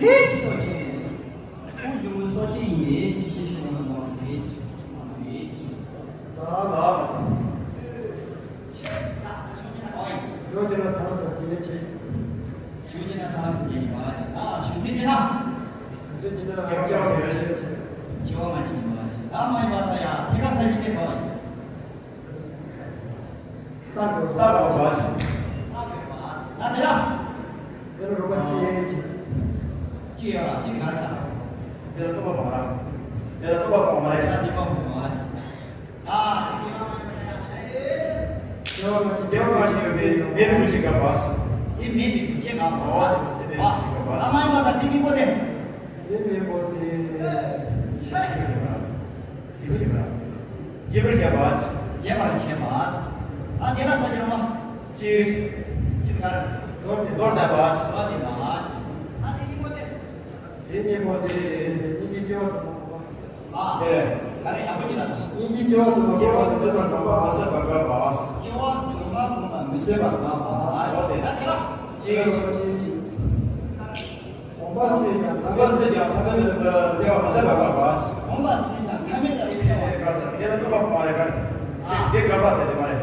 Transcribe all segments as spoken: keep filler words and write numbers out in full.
ཧེ་ཅི་ཏོ་ཆེ། ཁོང་རྒྱུ་མོ་སོ་ཅི་ཡིན་ཡེ་ཅི་ཤེས་ཤོ་ན་མོ་ཡེ་ཅི་མོ་ཡེ་ཅི། ད་ལ། ཡོ་ཅི་ན་ཐང་སོ་ཅི་ཡེ་ཅི། ཞུ་ཅི་ན་ཐང་སོ་ཅི་ཡིན་པ་ཅི། ད་ཞུ་ཚེ་ཅི་ན། ཞུ་ཅི་ན་ཡོ་ཅི་ཡོ་ཅི་ཡེ་ཅི། ཅི་བ་མ་ཅི་ཡིན་པ་ཅི། ད་མ་ཡིན་པ་ད་ཡ་ཐི་ཀ་ས་ཅི་ཏེ་པ་ཡིན། ཏག་ཏག་ཏག་ཏག་བ་ཞིག་ཏག་ཏག་བ། ད་དེ་ལ། དེ་ལ་རོ་པ་ཅི་ཅི། ཅི་ཡ་ཅི་ག་ཆ། དེ་ལ་ཏོ་པ་བ་ར། དེ་ལ་ཏོ་པ་བ་མ་རེད། ད་དེ་པ་བ་ཅི། ད་ཅི་ག་ཡ་ཡ་ཡ་ཡ་ཡ། དེ་བ་མ་ཅི་དེ་བ་མ་ཅི་ཡོད་པའི་མེ་མེ་མུ་ཅི་ག་བ། དེ་མེ་མེ་མུ་ཅི་ག་བ། བ། ད་མ་ཡིན་པ་ད་དེ་མི་པོ་དེ། དེ་མི་པོ་དེ། ཤ་ཡི་ར། རྒྱས་པར་བྱ་བ། རྒྱས་པར་བྱེད་པ། ཨ་དེ་ལ་ས་ཀྱི་རོ་མ། ཅི། ཅི་གར། མདོར་བསྟན་པ། མདོར་བསྟན་པ། ཨ་དེ་གཉིས་པོ་དེ། དེ་གཉིས་པོ་དེ་སྙིང་རྗེ་སྐྱེ་བ་དང་། ཨ་དེ། ད་རེས་ཡག་པོ་ཅི་ལ་དང་། སྙིང་རྗེ་སྐྱེ་བ་དང་། སྐྱེ་བ་དང་བསོད་པ་དང་པ་མ་ཟད་པ་དགག་པ། སྐྱེ་བ་དང་པ་མ་ཟད་པ་དགག་པ། ཨ་དེ། ད་དེ་ལ། ཅི། གོམས་པ་སྲིད་ཀྱང་ཐ་མལ་སྲིད་ཀྱང་ཐ་མལ་དུ་སྐྱེ་བ་མ་འདས་པ་དགག་པ། གོམས་པ་སྲིད་ཀྱང་ཐ་མལ་དུ་སྐྱེ་བ། དེ་དགག་པ་མ་རེད་ག། དེ་དགག་པ་ཟེར་དེ་མ་རེད།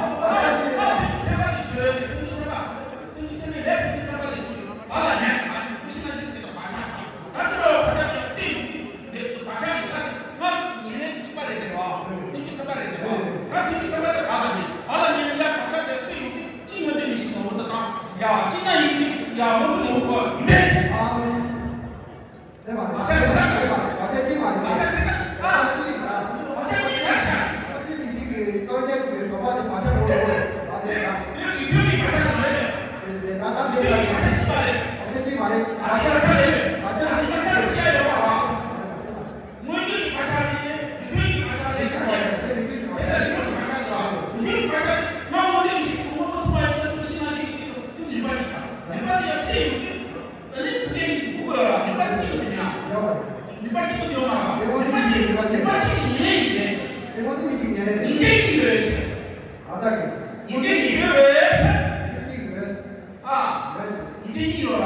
ད་གི་མུ་སྟེགས་ཉི་འོད་བས། མུ་སྟེགས་ཉི་འོད་བས། ཨ། ཉི་འོད་ཅིག་མུ་སྟེགས་ཉི་འོད་ལ།